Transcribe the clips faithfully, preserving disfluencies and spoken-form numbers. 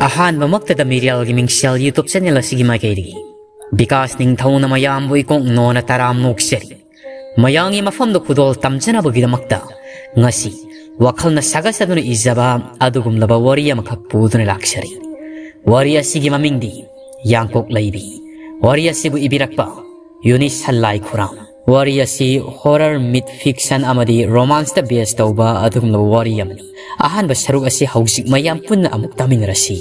ꯑꯍꯥꯟꯕꯃꯛꯇꯗ ꯃꯤꯔꯦꯜꯒꯤ ꯃꯤꯡꯁꯦꯜ YouTube channel ꯑꯁꯤꯒꯤ ꯃꯥꯏꯀꯩꯗꯒꯤ ꯕꯤꯀꯥꯁ ꯅꯤꯡꯊꯧꯅ ꯃꯌꯥꯝꯕꯨ ꯏꯀꯣꯛ ꯅꯣꯟꯅ ꯇꯔꯥꯝ ꯅꯣꯛꯆꯔꯤ꯫ ꯃꯌꯥꯝꯒꯤ ꯃꯐꯝꯗ ꯈꯨꯗꯣꯜ ꯇꯝꯖꯅꯕꯒꯤꯗꯃꯛꯇ ꯉꯁꯤ ꯋꯥꯈꯜꯅ ꯁꯥꯒꯠꯆꯗꯨꯅ ꯏꯖꯕ ꯑꯗꯨꯒꯨꯝꯂꯕ ꯋꯥꯔꯤ ꯑꯃꯈꯛ ꯄꯨꯗꯨꯅ ꯂꯥꯛꯆꯔꯤ꯫ ꯋꯥꯔꯤ ꯑꯁꯤꯒꯤ ꯃꯃꯤꯡꯗꯤ ꯌꯥꯡꯀꯣꯛ ꯂꯩꯕꯤ꯫ ꯋꯥꯔꯤ ꯑꯁꯤꯕꯨ ꯏꯕꯤꯔꯛꯄ ꯌꯨꯅꯤꯁ ꯁꯟꯂꯥꯏ ꯈꯨꯔꯥꯝ꯫ ꯋꯥꯔꯤ ꯑꯁꯤ horror, myth fiction ꯑꯃꯗꯤ romance ꯇ base ꯇꯧꯕ ꯑꯗꯨꯒꯨꯝꯂꯕ ꯋꯥꯔꯤ ꯑꯃꯅꯤ꯫ ꯑꯍꯥꯟꯕ ꯁꯔꯨꯛ ꯑꯁꯤ ꯍꯧꯖꯤꯛ ꯃꯌꯥꯝ ꯄꯨꯟꯅ ꯑꯃꯨꯛ ꯇꯥꯃꯤꯟꯅꯔꯁꯤ꯫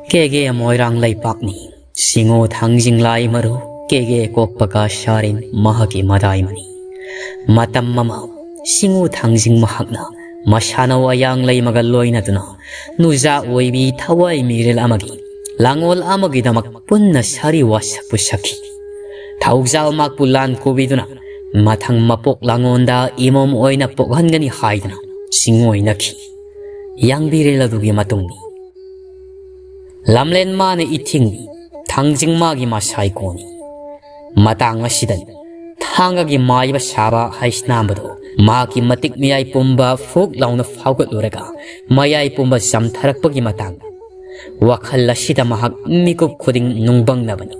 ꯀꯦꯒꯦ ꯃꯣꯏꯔꯥꯡ ꯂꯩꯄꯥꯛꯅꯤ꯫ ꯁꯤꯡꯉꯨ ꯊꯥꯡꯖꯤꯡ ꯂꯥꯏ ꯃꯔꯨ ꯀꯦꯒꯦ ꯀꯣꯛꯄꯒ ꯁꯥꯔꯤꯟ ꯃꯍꯥꯛꯀꯤ ꯃꯗꯥꯏꯃꯅꯤ꯫ ꯃꯇꯝ ꯑꯃ ꯁꯤꯡꯉꯨ ꯊꯥꯡꯖꯤꯡ ꯃꯍꯥꯛꯅ ꯃꯁꯥꯟꯅꯧ ꯑꯌꯥꯡ ꯂꯩꯃꯒ ꯂꯣꯏꯅꯗꯨꯅ ꯅꯨꯖꯥ ꯑꯣꯏꯕꯤ ꯊꯋꯥꯏ ꯃꯤꯔꯦꯜ ꯑꯃꯒꯤ ꯂꯥꯡꯑꯣꯜ ꯑꯃꯒꯤꯗꯃꯛ ꯄꯨꯟꯅ ꯁꯥꯔꯤ ꯋꯥꯁꯛꯄꯨ ꯁꯛꯈꯤ꯫ ꯊꯧꯖꯥꯜ ꯃꯍꯥꯛꯄꯨ ꯂꯥꯟ ꯀꯣꯕꯤꯗꯨꯅ ꯃꯊꯪ ꯃꯄꯣꯛ ꯂꯥꯡꯑꯣꯟꯗ ꯏꯃꯣꯝ ꯑꯣꯏꯅ ꯄꯣꯛꯍꯟꯒꯅꯤ ꯍꯥꯏꯗꯨꯅ ꯁꯤꯡꯉꯨ ꯑꯣꯏꯅꯈꯤ꯫ ꯌꯥꯡꯕꯤꯔꯦꯜ ꯑꯗꯨꯒꯤ ꯃꯇꯨꯡꯅꯤ꯫ ꯂꯝꯂꯦꯟ ꯃꯥꯅ ꯏꯊꯤꯡꯅꯤ, ꯊꯥꯡꯖꯤꯡ ꯃꯥꯒꯤ ꯃꯁꯥꯏꯀꯣꯅꯤ꯫ ꯃꯇꯥꯡ ꯑꯁꯤꯗ ꯊꯥꯡꯒꯒꯤ ꯃꯥꯏꯕ ꯁꯥꯕ ꯍꯩꯁꯅꯥꯝꯕꯗꯨ ꯃꯍꯥꯛꯀꯤ ꯃꯇꯤꯛ ꯃꯌꯥꯏ ꯄꯨꯝꯕ ꯐꯨꯛ ꯂꯥꯎꯅ ꯐꯥꯎꯒꯠꯂꯨꯔꯒ ꯃꯌꯥꯏ ꯄꯨꯝꯕ ꯆꯝꯊꯔꯛꯄꯒꯤ ꯃꯇꯥꯡꯗ ꯋꯥꯈꯜ ꯑꯁꯤꯗ ꯃꯍꯥꯛ ꯃꯤꯀꯨꯞ ꯈꯨꯗꯤꯡ ꯅꯨꯡꯕꯪꯅꯕꯅꯤ꯫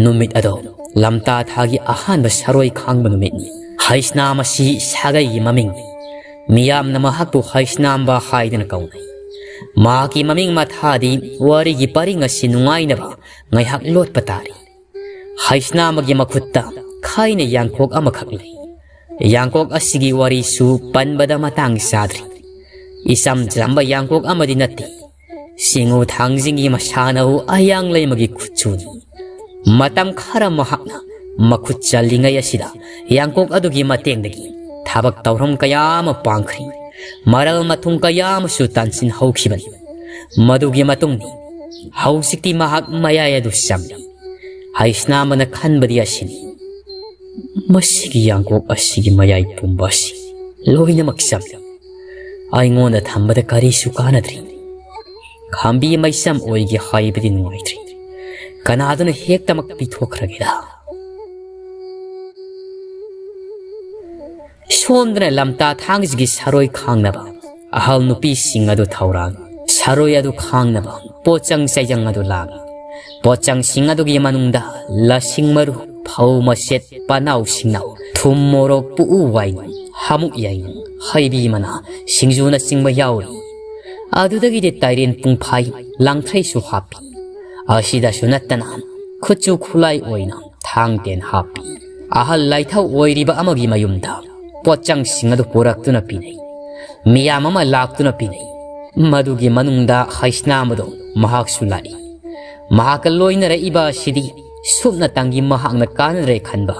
ꯅꯨꯃꯤꯠ ꯑꯗꯣ ꯂꯝꯇꯥ ꯊꯥꯒꯤ ꯑꯍꯥꯟꯕ ꯁꯔꯣꯏ ꯈꯥꯡꯕ ꯅꯨꯃꯤꯠꯅꯤ꯫ ꯍꯩꯁꯅꯥꯝ ꯑꯁꯤ ꯁꯥꯒꯩꯒꯤ ꯃꯃꯤꯡꯅꯤ꯫ ꯃꯤꯌꯥꯝꯅ ꯃꯍꯥꯛꯄꯨ ꯍꯩꯁꯅꯥꯝꯕ ꯍꯥꯏꯗꯨꯅ ꯀꯧꯅꯩ꯫ ꯃꯍꯥꯛꯀꯤ ꯃꯃꯤꯡ ꯃꯊꯥꯗꯤ ꯋꯥꯔꯤꯒꯤ ꯄꯔꯤꯡ ꯑꯁꯤ ꯅꯨꯡꯉꯥꯏꯅꯕ ꯉꯥꯏꯍꯥꯛ ꯂꯣꯠꯄ ꯇꯥꯔꯤ꯫ ꯍꯩꯁꯅꯥꯝꯕꯒꯤ ꯃꯈꯨꯠꯇ ꯈꯥꯏꯅ ꯌꯥꯡꯀꯣꯛ ꯑꯃꯈꯛ ꯂꯩ꯫ ꯌꯥꯡꯀꯣꯛ ꯑꯁꯤꯒꯤ ꯋꯥꯔꯤꯁꯨ ꯄꯟꯕꯗ ꯃꯇꯥꯡ ꯆꯥꯗ꯭ꯔꯤ꯫ ꯏꯆꯝ ꯆꯝꯕ ꯌꯥꯡꯀꯣꯛ ꯑꯃꯗꯤ ꯅꯠꯇꯦ꯫ ꯁꯤꯡꯉꯨ ꯊꯥꯡꯖꯤꯡꯒꯤ ꯃꯁꯥꯟꯅꯧ ꯑꯌꯥꯡ ꯂꯩꯃꯒꯤ ꯈꯨꯠꯁꯨꯅꯤ꯫ ꯃꯇꯝ ꯈꯔ ꯃꯍꯥꯛꯅ ꯃꯈꯨꯠ ꯆꯜꯂꯤꯉꯩ ꯑꯁꯤꯗ ꯌꯥꯡꯀꯣꯛ ꯑꯗꯨꯒꯤ ꯃꯇꯦꯡꯗꯒꯤ ꯊꯕꯛ ꯊꯧꯔꯝ ꯀꯌꯥ ꯑꯃ ꯄꯥꯡꯈ꯭ꯔꯤ꯫ ꯃꯔꯜ ꯃꯊꯨꯝ ꯀꯌꯥ ꯑꯃꯁꯨ ꯇꯥꯟꯁꯤꯟꯍꯧꯈꯤꯕꯅꯤ꯫ ꯃꯗꯨꯒꯤ ꯃꯇꯨꯡꯗꯤ ꯍꯧꯖꯤꯛꯇꯤ ꯃꯍꯥꯛ ꯃꯌꯥꯏ ꯑꯗꯨ ꯆꯝꯂꯤ꯫ ꯍꯩꯁꯅꯥꯝꯕꯅ ꯈꯟꯕꯗꯤ ꯑꯁꯤꯅꯤ, "ꯃꯁꯤꯒꯤ ꯌꯥꯡꯀꯣꯛ ꯑꯁꯤꯒꯤ ꯃꯌꯥꯏ ꯄꯨꯝꯕ ꯑꯁꯤ ꯂꯣꯏꯅꯃꯛ ꯆꯝꯂꯤ꯫ ꯑꯩꯉꯣꯟꯗ ꯊꯝꯕꯗ ꯀꯔꯤꯁꯨ ꯀꯥꯟꯅꯗ꯭ꯔꯤ꯫ ꯈꯥꯝꯕꯤ ꯃꯩꯆꯝ ꯑꯣꯏꯒꯦ ꯍꯥꯏꯕꯗꯤ ꯅꯨꯡꯉꯥꯏꯇ꯭ꯔꯤ꯫ ꯀꯅꯥꯗꯨꯅ ꯍꯦꯛꯇꯃꯛ ꯄꯤꯊꯣꯛꯈ꯭ꯔꯒꯦꯗ?" ꯁꯣꯝꯗꯅ ꯂꯝꯇꯥ ꯊꯥꯡꯁꯤꯒꯤ ꯁꯔꯣꯏ ꯈꯥꯡꯅꯕ ꯑꯍꯜ ꯅꯨꯄꯤꯁꯤꯡ ꯑꯗꯨ ꯊꯧꯔꯥꯡ, ꯁꯔꯣꯏ ꯑꯗꯨ ꯈꯥꯡꯅꯕ ꯄꯣꯠꯆꯪ ꯆꯩꯖꯪ ꯑꯗꯨ ꯂꯥꯡꯏ꯫ ꯄꯣꯠꯆꯪꯁꯤꯡ ꯑꯗꯨꯒꯤ ꯃꯅꯨꯡꯗ ꯂꯁꯤꯡ ꯃꯔꯨ, ꯐꯧ ꯃꯁꯦꯠ, ꯄꯅꯥꯎ ꯁꯤꯡꯅꯥꯎ, ꯊꯨꯝ ꯃꯣꯔꯣꯛ, ꯄꯨꯛꯎ ꯋꯥꯏꯅꯨ, ꯍꯥꯃꯨꯛ ꯌꯥꯏꯅꯨ, ꯍꯩꯕꯤ ꯃꯅꯥ, ꯁꯤꯡꯖꯨꯅꯆꯤꯡꯕ ꯌꯥꯎꯔꯤ꯫ ꯑꯗꯨꯗꯒꯤꯗꯤ ꯇꯥꯏꯔꯦꯟ ꯄꯨꯡꯐꯥꯏ, ꯂꯥꯡꯊ꯭ꯔꯩꯁꯨ ꯍꯥꯞꯄꯤ꯫ ꯑꯁꯤꯗꯁꯨ ꯅꯠꯇꯅ ꯈꯨꯠꯁꯨ ꯈꯨꯠꯂꯥꯏ ꯑꯣꯏꯅ ꯊꯥꯡ ꯇꯦꯟ ꯍꯥꯞꯄꯤ꯫ ꯑꯍꯜ ꯂꯥꯏꯊꯧ ꯑꯣꯏꯔꯤꯕ ꯑꯃꯒꯤ ꯃꯌꯨꯝꯗ ꯄꯣꯠꯆꯪꯁꯤꯡ ꯑꯗꯨ ꯄꯨꯔꯛꯇꯨꯅ ꯄꯤꯅꯩ꯫ ꯃꯤꯌꯥꯝ ꯑꯃ ꯂꯥꯛꯇꯨꯅ ꯄꯤꯅꯩ꯫ ꯃꯗꯨꯒꯤ ꯃꯅꯨꯡꯗ ꯍꯩꯁꯅꯥꯝ ꯑꯗꯨ ꯃꯍꯥꯛꯁꯨ ꯂꯥꯛꯏ꯫ ꯃꯍꯥꯛꯀ ꯂꯣꯏꯅꯔꯛꯏꯕ ꯑꯁꯤꯗꯤ ꯁꯨꯞꯅꯇꯪꯒꯤ ꯃꯍꯥꯛꯅ ꯀꯥꯟꯅꯗ꯭ꯔꯦ ꯈꯟꯕ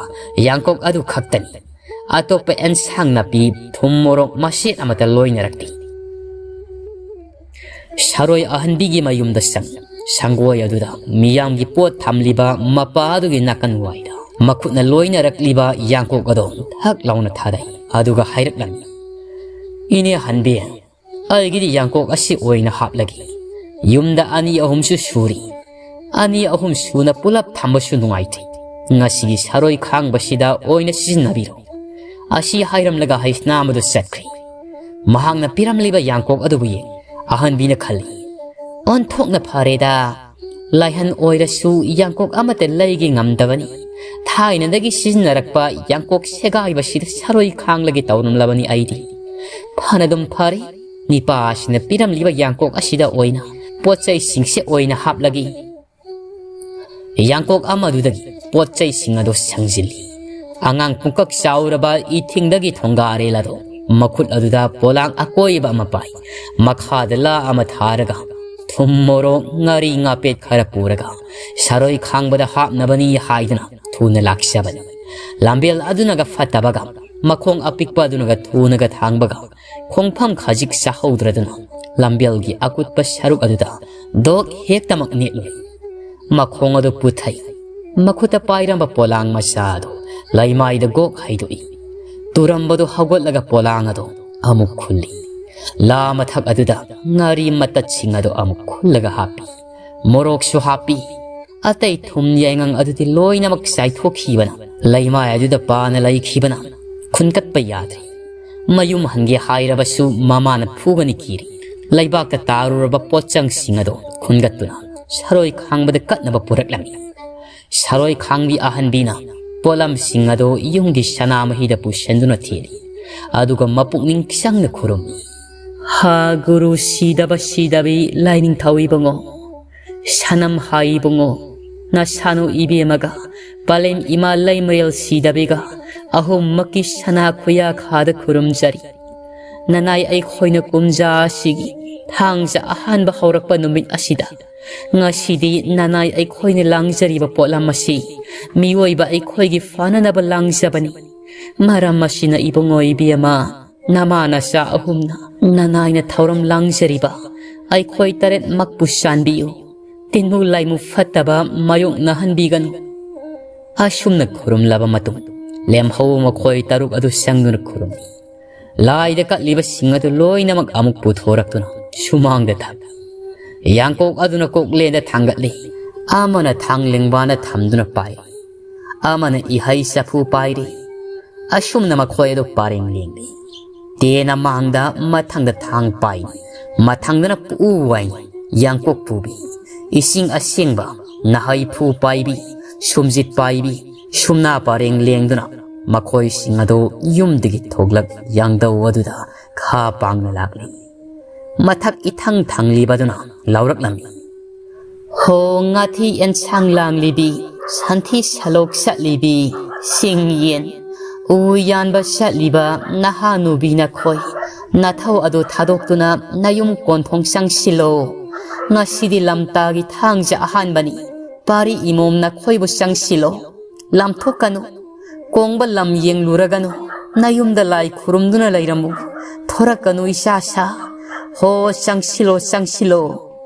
ꯌꯥꯡꯀꯣꯛ ꯑꯗꯨ ꯈꯛꯇꯅꯤ꯫ ꯑꯇꯣꯞꯄ ꯑꯦꯟꯁꯥꯡ ꯅꯥꯄꯤ, ꯊꯨꯝ ꯃꯣꯔꯣꯛ ꯃꯆꯦꯠ ꯑꯃꯠꯇ ꯂꯣꯏꯅꯔꯛꯇꯦ꯫ ꯁꯔꯣꯏ ꯑꯍꯟꯕꯤꯒꯤ ꯃꯌꯨꯝꯗ ꯆꯪ, ꯁꯪꯒꯣꯏ ꯑꯗꯨꯗ ꯃꯤꯌꯥꯝꯒꯤ ꯄꯣꯠ ꯊꯝꯂꯤꯕ ꯃꯄꯥ ꯑꯗꯨꯒꯤ ꯅꯥꯀꯟ ꯋꯥꯏꯗ ꯃꯈꯨꯠꯅ ꯂꯣꯏꯅꯔꯛꯂꯤꯕ ꯌꯥꯡꯀꯣꯛ ꯑꯗꯣ ꯊꯛ ꯂꯥꯎꯅ ꯊꯥꯗꯩ꯫ ꯑꯗꯨꯒ ꯍꯥꯏꯔꯛꯂꯝꯃꯤ, "ꯏꯅꯦ ꯍꯟꯕꯤ, ꯑꯩꯒꯤꯗꯤ ꯌꯥꯡꯀꯣꯛ ꯑꯁꯤ ꯑꯣꯏꯅ ꯍꯥꯞꯂꯒꯦ꯫ ꯌꯨꯝꯗ ꯑꯅꯤ ꯑꯍꯨꯝꯁꯨ ꯁꯨꯔꯤ꯫ ꯑꯅꯤ ꯑꯍꯨꯝ ꯁꯨꯅ ꯄꯨꯂꯞ ꯊꯝꯕꯁꯨ ꯅꯨꯡꯉꯥꯏꯇꯦ꯫ ꯉꯁꯤꯒꯤ ꯁꯔꯣꯏ ꯈꯥꯡꯕꯁꯤꯗ ꯑꯣꯏꯅ ꯁꯤꯖꯤꯟꯅꯕꯤꯔꯣ"꯫ ꯑꯁꯤ ꯍꯥꯏꯔꯝꯂꯒ ꯍꯩꯁꯅꯥꯝ ꯑꯗꯨ ꯆꯠꯈ꯭ꯔꯦ꯫ ꯃꯍꯥꯛꯅ ꯄꯤꯔꯝꯂꯤꯕ ꯌꯥꯡꯀꯣꯛ ꯑꯗꯨꯕꯨ ꯌꯦꯡ ꯑꯍꯟꯕꯤꯅ ꯈꯜꯂꯤ, "ꯑꯣꯟꯊꯣꯛꯅ ꯐꯔꯦꯗ꯫ ꯂꯥꯏꯍꯟ ꯑꯣꯏꯔꯁꯨ ꯌꯥꯡꯀꯣꯛ ꯑꯃꯠꯇ ꯂꯩꯒꯦ ꯉꯝꯗꯕꯅꯤ꯫ ꯊꯥꯏꯅꯗꯒꯤ ꯁꯤꯖꯤꯟꯅꯔꯛꯄ ꯌꯥꯡꯀꯣꯛ ꯁꯦꯒꯥꯏꯕꯁꯤꯗ ꯁꯔꯣꯏ ꯈꯥꯡꯂꯒꯦ ꯇꯧꯔꯝꯂꯕꯅꯤ ꯑꯩꯗꯤ꯫ ꯐꯅꯗꯨꯝ ꯐꯔꯦ, ꯅꯤꯄꯥꯁꯤꯅ ꯄꯤꯔꯝꯂꯤꯕ ꯌꯥꯡꯀꯣꯛ ꯑꯁꯤꯗ ꯑꯣꯏꯅ ꯄꯣꯠ ꯆꯩꯁꯤꯡꯁꯦ ꯑꯣꯏꯅ ꯍꯥꯞꯂꯒꯦ"꯫ ꯌꯥꯡꯀꯣꯛ ꯑꯃꯗꯨꯗꯒꯤ ꯄꯣꯠ ꯆꯩꯁꯤꯡ ꯑꯗꯨ ꯁꯪꯖꯤꯜꯂꯤ꯫ ꯑꯉꯥꯡ ꯄꯨꯡꯀꯛ ꯆꯥꯎꯔꯕ ꯏꯊꯤꯡꯗꯒꯤ ꯊꯣꯡꯒꯥꯔꯦꯜ ꯑꯗꯨ ꯃꯈꯨꯠ ꯑꯗꯨꯗ ꯄꯣꯂꯥꯡ ꯑꯀꯣꯏꯕ ꯑꯃ ꯄꯥꯏ꯫ ꯃꯈꯥꯗ ꯂꯥ ꯑꯃ ꯊꯥꯔꯒ ꯊꯨꯝ, ꯃꯣꯔꯣꯛ, ꯉꯥꯔꯤ, ꯉꯥꯄꯦꯠ ꯈꯔ ꯄꯨꯔꯒ ꯁꯔꯣꯏ ꯈꯥꯡꯕꯗ ꯍꯥꯞꯅꯕꯅꯤ ꯍꯥꯏꯗꯨꯅ ꯊꯨꯅ ꯂꯥꯛꯆꯕꯅꯤ꯫ ꯂꯝꯕꯦꯜ ꯑꯗꯨꯅꯒ ꯐꯠꯇꯕꯒ ꯃꯈꯣꯡ ꯑꯄꯤꯛꯄ ꯑꯗꯨꯅꯒ ꯊꯨꯅꯒ ꯊꯥꯡꯕꯒ ꯈꯣꯡꯐꯝ ꯈꯖꯤꯛ ꯆꯥꯍꯧꯗ꯭ꯔꯗꯨꯅ ꯂꯝꯕꯦꯜꯒꯤ ꯑꯀꯨꯠꯄ ꯁꯔꯨꯛ ꯑꯗꯨꯗ ꯗꯣꯛ ꯍꯦꯛꯇꯃꯛ ꯅꯦꯠꯂꯨꯏ꯫ ꯃꯈꯣꯡ ꯑꯗꯨ ꯄꯨꯊꯩ꯫ ꯃꯈꯨꯠꯇ ꯄꯥꯏꯔꯝꯕ ꯄꯣꯂꯥꯡ ꯃꯆꯥ ꯑꯗꯨ ꯂꯩꯃꯥꯏꯗ ꯒꯣꯛ ꯍꯩꯗꯣꯛꯏ꯫ ꯇꯨꯔꯝꯕꯗꯨ ꯍꯧꯒꯠꯂꯒ ꯄꯣꯂꯥꯡ ꯑꯗꯨ ꯑꯃꯨꯛ ꯈꯨꯜꯂꯤ꯫ ꯂꯥ ꯃꯊꯛ ꯑꯗꯨꯗ ꯉꯥꯔꯤ ꯃꯇꯠꯁꯤꯡ ꯑꯗꯨ ꯑꯃꯨꯛ ꯈꯨꯜꯂꯒ ꯍꯥꯞꯄꯤ꯫ ꯃꯣꯔꯣꯛꯁꯨ ꯍꯥꯞꯄꯤ꯫ ꯑꯇꯩ ꯊꯨꯝ ꯌꯥꯏꯉꯪ ꯑꯗꯨꯗꯤ ꯂꯣꯏꯅꯃꯛ ꯆꯥꯏꯊꯣꯛꯈꯤꯕꯅ, ꯂꯩꯃꯥꯏ ꯑꯗꯨꯗ ꯄꯥꯅ ꯂꯩꯈꯤꯕꯅ, ꯈꯨꯟꯒꯠꯄ ꯌꯥꯗ꯭ꯔꯦ꯫ ꯃꯌꯨꯝ ꯍꯟꯒꯦ ꯍꯥꯏꯔꯕꯁꯨ ꯃꯃꯥꯅ ꯐꯨꯒꯅꯤ ꯀꯤꯔꯤ꯫ ꯂꯩꯕꯥꯛꯇ ꯇꯥꯔꯨꯔꯕ ꯄꯣꯠꯆꯪꯁꯤꯡ ꯑꯗꯨ ꯈꯨꯟꯒꯠꯇꯨꯅ ꯁꯔꯣꯏ ꯈꯥꯡꯕꯗ ꯀꯠꯅꯕ ꯄꯨꯔꯛꯂꯝꯃꯤ꯫ ꯁꯔꯣꯏ ꯈꯥꯡꯕꯤ ꯑꯍꯟꯕꯤꯅ ꯄꯣꯠꯂꯝꯁꯤꯡ ꯑꯗꯨ ꯌꯨꯝꯒꯤ ꯁꯅꯥꯃꯍꯤꯗ ꯄꯨꯁꯤꯟꯗꯨꯅ ꯊꯤꯔꯤ꯫ ꯑꯗꯨꯒ ꯃꯄꯨꯛꯅꯤꯡ ꯆꯪꯅ ꯈꯨꯔꯨꯝꯃꯤ꯫ ꯍꯥ ꯒꯨꯔꯨ ꯁꯤꯗꯕ ꯁꯤꯗꯕꯤ ꯂꯥꯏꯅꯤꯡꯊꯧ ꯏꯕꯨꯡꯉꯣ, ꯁꯅꯝ ꯍꯥꯏ ꯏꯕꯨꯡꯉꯣ, ꯅꯁꯥꯅꯨ ꯏꯕꯦꯝꯃꯒ ꯄꯂꯦꯝ ꯏꯃꯥ ꯂꯩꯃꯔꯦꯜ ꯁꯤꯗꯕꯤꯒ ꯑꯍꯨꯝꯃꯛꯀꯤ ꯁꯅꯥ ꯈꯨꯌꯥꯈꯥꯗ ꯈꯨꯔꯨꯝꯖꯔꯤ꯫ ꯅꯅꯥꯏ ꯑꯩꯈꯣꯏꯅ ꯀꯨꯝꯖꯥ ꯑꯁꯤꯒꯤ ꯊꯥꯡꯖ ꯑꯍꯥꯟꯕ ꯍꯧꯔꯛꯄ ꯅꯨꯃꯤꯠ ꯑꯁꯤꯗ ꯉꯁꯤꯗꯤ ꯅꯅꯥꯏ ꯑꯩꯈꯣꯏꯅ ꯂꯥꯡꯖꯔꯤꯕ ꯄꯣꯠꯂꯝ ꯑꯁꯤ ꯃꯤꯑꯣꯏꯕ ꯑꯩꯈꯣꯏꯒꯤ ꯐꯅꯅꯕ ꯂꯥꯡꯖꯕꯅꯤ꯫ ꯃꯔꯝ ꯑꯁꯤꯅ ꯏꯕꯨꯡꯉꯣ ꯏꯕꯦꯝꯃ, ꯅꯃꯥ ꯅꯆꯥ ꯑꯍꯨꯝꯅ ꯅꯅꯥꯏꯅ ꯊꯧꯔꯝ ꯂꯥꯡꯖꯔꯤꯕ ꯑꯩꯈꯣꯏ ꯇꯔꯦꯠꯃꯛꯄꯨ ꯆꯥꯟꯕꯤꯌꯨ꯫ ꯇꯤꯟꯃꯨ ꯂꯥꯏꯃꯨ ꯐꯠꯇꯕ ꯃꯥꯌꯣꯛꯅꯍꯟꯕꯤꯒꯅꯨ꯫ ꯑꯁꯨꯝꯅ ꯈꯨꯔꯨꯝꯂꯕ ꯃꯇꯨꯡ, ꯂꯦꯝꯍꯧꯕ ꯃꯈꯣꯏ ꯇꯔꯨꯛ ꯑꯗꯨ ꯆꯪꯗꯨꯅ ꯈꯨꯔꯨꯝꯃꯤ꯫ ꯂꯥꯏꯗ ꯀꯠꯂꯤꯕꯁꯤꯡ ꯑꯗꯨ ꯂꯣꯏꯅꯃꯛ ꯑꯃꯨꯛ ꯄꯨꯊꯣꯔꯛꯇꯨꯅ ꯁꯨꯃꯥꯡꯗ ꯊꯝꯃꯤ꯫ ꯌꯥꯡꯀꯣꯛ ꯑꯗꯨꯅ ꯀꯣꯛꯂꯦꯟꯗ ꯊꯥꯡꯒꯠꯂꯤ, ꯑꯃꯅ ꯊꯥꯡ ꯂꯦꯡꯕꯥꯟꯗ ꯊꯝꯗꯨꯅ ꯄꯥꯏ, ꯑꯃꯅ ꯏꯍꯩ ꯆꯐꯨ ꯄꯥꯏꯔꯤ꯫ ꯑꯁꯨꯝꯅ ꯃꯈꯣꯏ ꯑꯗꯨ ꯄꯔꯦꯡ ꯂꯦꯡꯂꯤ꯫ ꯇꯦꯟꯅ ꯃꯥꯡꯗ, ꯃꯊꯪꯗ ꯊꯥꯡ ꯄꯥꯏ, ꯃꯊꯪꯗꯅ ꯄꯨ ꯋꯥꯏ, ꯌꯥꯡꯀꯣꯛ ꯄꯨꯕꯤ, ꯏꯁꯤꯡ ꯑꯁꯦꯡꯕ, ꯅꯍꯩ ꯐꯨ ꯄꯥꯏꯕꯤ, ꯁꯨꯝꯖꯤꯠ ꯄꯥꯏꯕꯤ, ꯁꯨꯝꯅꯥ ꯄꯔꯦꯡ ꯂꯦꯡꯗꯨꯅ ꯃꯈꯣꯏꯁꯤꯡ ꯑꯗꯨ ꯌꯨꯝꯗꯒꯤ ꯊꯣꯛꯂꯛ ꯌꯥꯡꯗꯧ ꯑꯗꯨꯗ ꯈꯥ ꯄꯥꯡꯅ ꯂꯥꯛꯂꯤ꯫ ꯃꯊꯛ ꯏꯊꯪ ꯊꯪꯂꯤꯕꯗꯨꯅ ꯂꯥꯎꯔꯛꯂꯝꯃꯤ꯫ ꯍꯣ ꯉꯥꯊꯤ ꯑꯦꯟꯁꯥꯡ ꯂꯥꯡꯂꯤꯕꯤ, ꯁꯟꯊꯤ ꯁꯂꯣꯛ ꯆꯠꯂꯤꯕꯤ, ꯁꯤꯡ ꯌꯦꯟ ꯎ ꯌꯥꯟꯕ ꯆꯠꯂꯤꯕ ꯅꯍꯥꯅꯨꯕꯤ ꯅꯈꯣꯏ, ꯅꯊꯧ ꯑꯗꯨ ꯊꯥꯗꯣꯛꯇꯨꯅ ꯅꯌꯨꯝ ꯀꯣꯟꯊꯣꯡ ꯆꯪꯁꯤꯜꯂꯣ꯫ ꯉꯁꯤꯗꯤ ꯂꯝꯇꯥꯒꯤ ꯊꯥꯡꯖ ꯑꯍꯥꯟꯕꯅꯤ꯫ ꯄꯥꯔꯤ ꯏꯃꯣꯝ ꯅꯈꯣꯏꯕꯨ ꯆꯪꯁꯤꯜꯂꯣ꯫ ꯂꯥꯝꯊꯣꯛꯀꯅꯨ꯫ ꯀꯣꯡꯕ ꯂꯝ ꯌꯦꯡꯂꯨꯔꯒꯅꯨ꯫ ꯅꯌꯨꯝꯗ ꯂꯥꯏ ꯈꯨꯔꯨꯝꯗꯨꯅ ꯂꯩꯔꯝꯃꯨ꯫ ꯊꯣꯔꯛꯀꯅꯨ ꯏꯆꯥꯁꯥ꯫ ꯍꯣ ꯆꯪꯁꯤꯜꯂꯣ, ꯆꯪꯁꯤꯜꯂꯣ꯫